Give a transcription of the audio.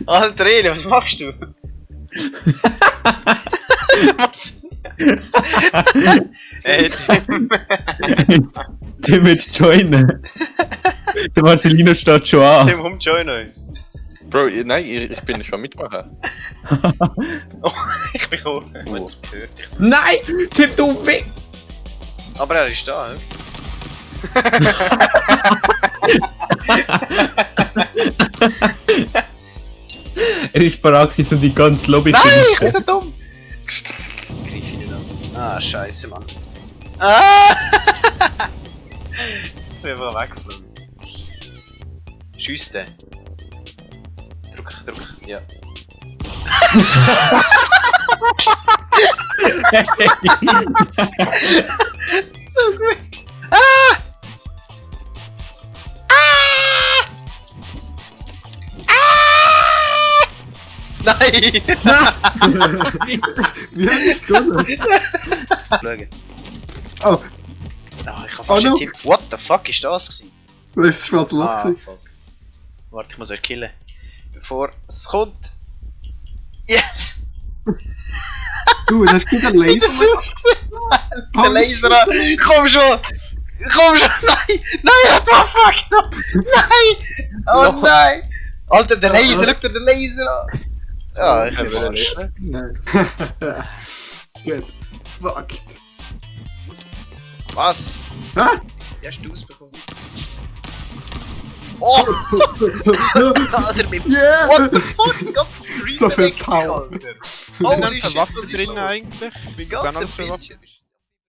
Alter Elio, was machst du? Was? Ey, Tim wird joinen. Der Marcelino steht schon an. Tim, komm, join uns. Bro, nein, ich bin schon mitmachen. Oh, ich bin gekommen. Oh. Nein! Tim, du weg! Aber er ist da, hä? Er ist bereit, um die ganze Lobby zu Nein, ich bin mischen. so dumm! Greif ihn nicht an. Ah, scheiße, Mann. Ah! Ich bin einfach weggeflogen. Schiess den. Druck, ja. So gut. Ah! Ah! Ah! Nein! Wie hab ich gewonnen? Schauen. Oh, Ah, ich hab fast einen Tipp. What the fuck ist das gewesen? das ist schwarze Loch. Fuck. Warte, ich muss euch killen. Bevor es kommt. Yes! Du, hast du den Wie das Laser? ausgesehen? Der Laser an! Komm schon! Komm schon! Nein! Nein! What the fuck! No. Nein! Oh nein! Alter, der Laser! Schau dir den Laser an! Ja, ich bin Arsch. Nein. Gut. Fucked. Was? Hä? Wie hast du ausbekommen? Oh! Alter, mit Yeah! What the fuck? Mein ganzes Screen So viel bewegt sich, Power. Alter! Sind Holy da shit, Waffen was ist drin los? eigentlich? Mein Sind alles ganzer für Waffen? Bildschirm ist...